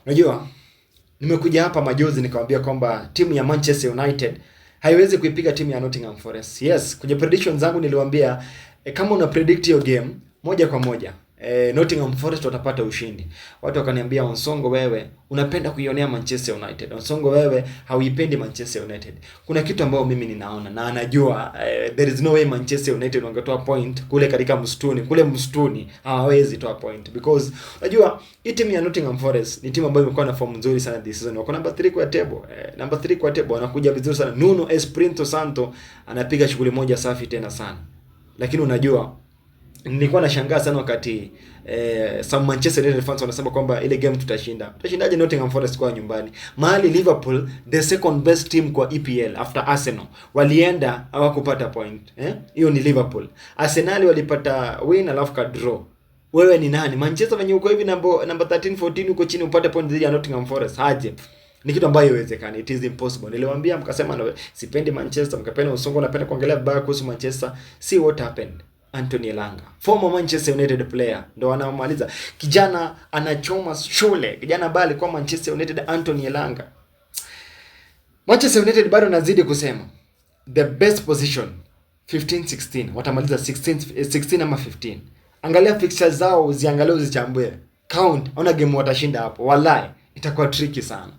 Unajua, nimekuja hapa majuzi nikamwambia kwamba timu ya Manchester United haiwezi kuipiga timu ya Nottingham Forest. Yes, kwenye predictions zangu niliwaambia kama una predict hiyo game moja kwa moja, Nottingham Forest watapata ushindi. Watu wakaniambia, "Onsongo, wewe unapenda kuionea Manchester United. Onsongo, wewe hauipendi Manchester United." Kuna kitu ambayo mimi ninaona na anajua, there is no way Manchester United wangetoa point kule katika msituni, kule msituni hawawezi toa point because unajua hii timu ya Nottingham Forest ni timu ambayo imekuwa na form nzuri sana this season. Wako number 3 kwa table. Number 3 kwa table, wanakuja vizuri sana. Nuno Espirito Santo anapiga shughuli moja safi tena sana. Lakini unajua nilikuwa nashangaa sana wakati some Manchester United fans wanasema kwamba ile game tutashinda. Tutashindaje Nottingham Forest kwa nyumbani? Mahali Liverpool, the second best team kwa EPL after Arsenal, walienda hawakupata point. Eh? Hiyo ni Liverpool. Arsenal walipata win alafu ka draw. Wewe ni nani? Manchester venye uko hivi number 13 14 uko chini upate point dhidi ya Nottingham Forest. Aje? Ni kitu ambayo haiwezekani. It is impossible. Niliwaambia mkasema no, sipendi Manchester, mkapenda Onsongo, napenda kuongelea vibaya kuhusu Manchester. See what happened. Anthony Elanga, former Manchester United player, ndo anamaliza. Kijana anachoma shule, kijana ambaye alikuwa Manchester United, Anthony Elanga. Manchester United bado nazidi kusema the best position 15 16, watamaliza 16 16 ama 15. Angalia fixtures zao, uziangalie, uzichambue, count, ona game watashinda hapo, wallahi itakuwa tricky sana.